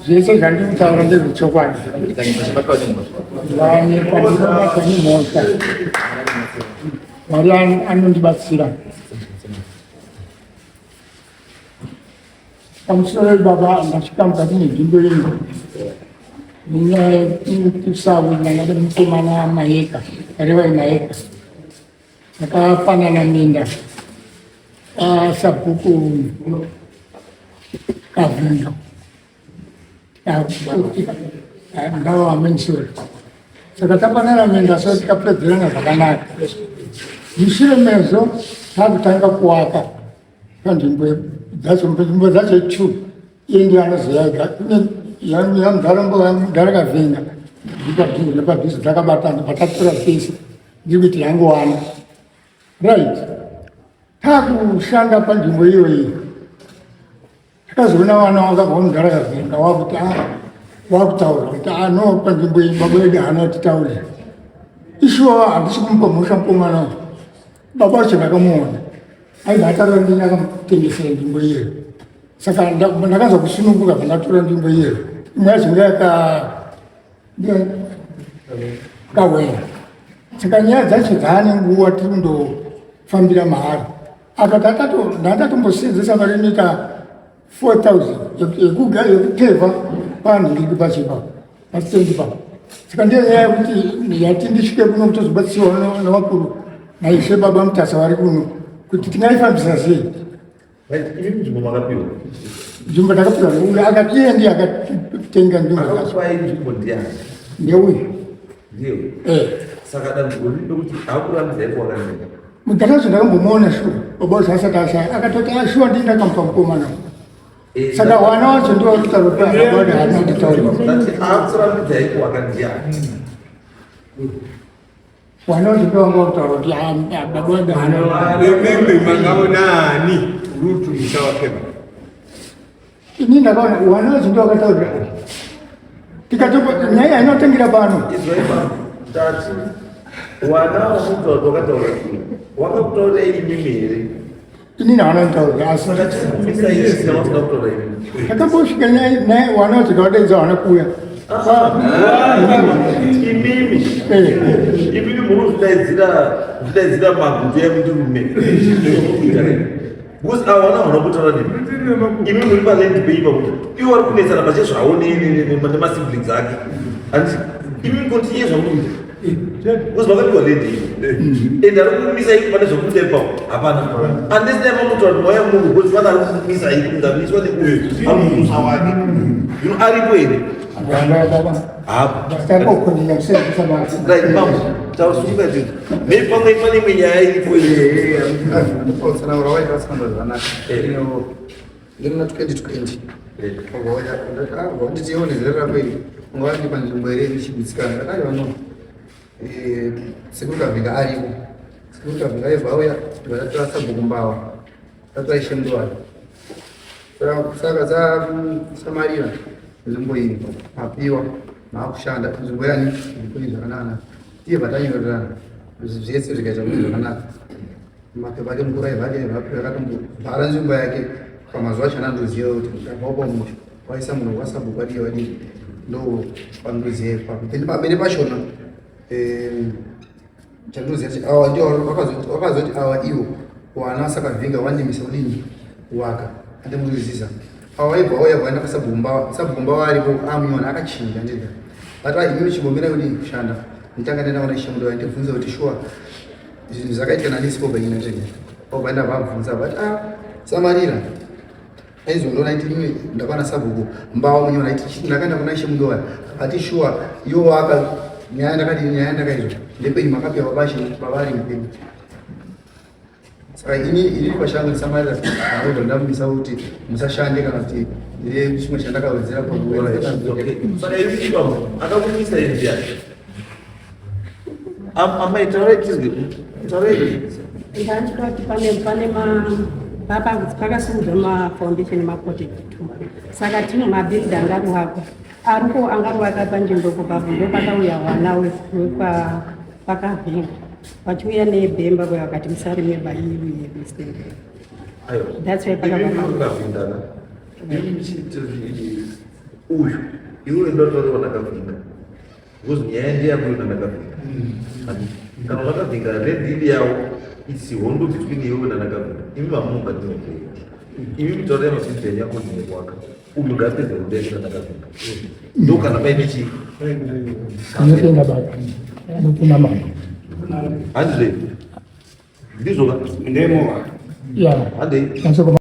Zvese zvandiri kutaura ndezvechokwadi. Ndanyeka ndinobatwa nemhosva. Mwari anondibatsira. Pamusoro baba, ndasvika mukati menzvimbo ino nenyaya yekusawirirana nemukomana Mayeka, Revai Mayeka. Takapanana minda kwasabhuku Kavhindo ndava wamenshuri. Saka tapanana minda so tikapedzerana zvakanaka. Mushure mezvo takutanga kuwaka panzvimbo dzacho, nzvimbo dzacho two iye ndiye anoziva ega. Kune yamudhara mudhara Kavhinga ndipadhuze nepadhuze dzakabatana patatora tese ndiri kuti yangowana right. Takushanda panzvimbo iyoyi takazoona vana vakabva mudhara Kavhinga wakuti a wakutaura kuti ano panzvimbo iyi baba vedu haana kutitaurira. Ishuwa handisi kumupa mhosva mukomana uyu, baba vacho ndakamuona aibva ataura ndini akamutengesera nzvimbo iyoyo. Saka ndakanzwa kusununguka pandatora nzvimbo iyoyo. Imwe yacho ndeyaka kawera. Saka nyaya dzacho dzaane nguva tiri kundofambira mahara. Apa ndandatombosenzesa mari inoita 4000 yekupevha panhingiriki pacho ipapo pasitendi papo. Saka ndiyo nyaya yekuti yati ndisvike kuno kutozobatsirwa nevakuru naishe baba Mutasa vari kuno kuti tingaifambisa sei. Right, imi nzvimbo makapiwa. Nzvimbo ndakapiwa uyu akati iye ndiye akatenga nzvimbo dzacho. Akakupai nzvimbo ndiani? Ndeuyu. Ndiye. Eh. Saka dambudziko riri ndokuti hakurambidzai kuwakaneka. Mudhara wacho ndakambomuona shuwa baba wacho asati ashaya akatoti ashuwa ah, ndini ndakamupa mukomana. Eh, Saka wana wacho ndiwo kutaura kuti baba wacho haana kutaura. Ndati hakurambidzai kuwakandiani. Wanoziva wanga kutaura kuti ah, ah, baba wedu haana. Imimi makaona ani Rutu musawakema? Ini ndakaona wanoziva wakataura. Tikatopa nyaya inotangira pano. Izwai pano. Ndati wana wamuti wakataura wakakutaura imimi here? Inini haana kutaura asi takambosvika naye wana wacho tawadaidza haana kuuya. Imimi imimi munozvidaidzira zvidaidzira magutu emundurume because ava vana havana kutaura nemi imi muri paland pei pakuti iwo vari kunetsana pachezvavo nemasiblings ake handiti imi continue zvamunoita because vakapiwa land iyi and ari kumisa ii pane zvekuita ipapo hapana unless dai mamutaura kuti mauya munhu because pane ari kumisa ii kungamiswa nekuti ari kumusa wake zvino aripo here hapo right mambo tausunga tiri maybe pamwe pane imwe nyaya iripo Tsanangura waita tsanangura zvakanaka. Ndiri muna 2020. Wanditi iwe nezera rako iri unga wandipa nzvimbo here ndichigutsikana. Ndakati vano eh, sekuru Kavhinga ariko. Sekuru Kavhinga aibva auya ndibva tatora sabhuku Mbawa. Tatora Ishe Mnduwani. Saka dzasamarira nzvimbo iyi mapiwa maakushanda nzvimbo yani nzvimbo iyi zvakanaka. Iye vatanyorerana zvese zvikaita kuti zvakanaka. Mapepa ake mukuru aiva ake akatombovhara nzvimbo yake pamazuva acho anandoziva kuti ndabva pamusha waisa munhu wasabhuku adii wadii ndo pandoziva ipapo then pamberi pachona eh, chandinoziva kuti awa ndio wakazoti awa iwo wana sakavhinga wandimisa kudini waka andimuzwisisa awa waibva wauya vaenda pasabhuku sabhuku mbava aripo amunyona akachinja ndida but imimi chimbomira kudii kushanda nditanga ndaenda kuna ishemudo ndibvunze kuti shuwa zvinhu zvakaitika nandisipo panyina ndini obva ndavabvunza but ah samarira aizondoona iti imwe ndakwana sabhuku mbawa munyona iti ndakaenda kuna ishe mundoya ati shuwa iwo waka nyaya ndakadini nyaya ndakaizwa ndepenyu makapiwa babashi bavari mupenyu saka ini ini pashango ndisamarira ndobva ndamumisa kuti musashande kana kuti ndine chimwe chandakawedzera pakuwera saka imi baba akakumisa ndiani Amai taurai tizwe. Taurai. Ndandida kuti pane pane ma papa pakasimudzwa ma foundation ma project two. Saka tino mabuild angaruvakwa. Ariko angaruvaka panzvimbo ipapo ndo pakauya vana wekwa pakavhinga. Vachiuya nebhemba kuya vakati musarime baiuye mistake. Aiwa. That's why Imi pakavakwa. mukavhindana. Uyu iwe ndotaura ndakavhinga because nyaya ndeyako yona ndakavhinga. Kana vakavhinga land iri yavo, its hondo between iwewe nandakavhinga. Imi mamunga ndinopei imi mitaura yamabhidhi yenyu akontinue kuwaka. Uyu ngaapedze hondo yake nandakavhinga, ndo kana paine chii. Ndinotenda baba, ndinotenda mama. Handizve, ndizvo ka? Ndemo. Ya. Handei. Mashoko.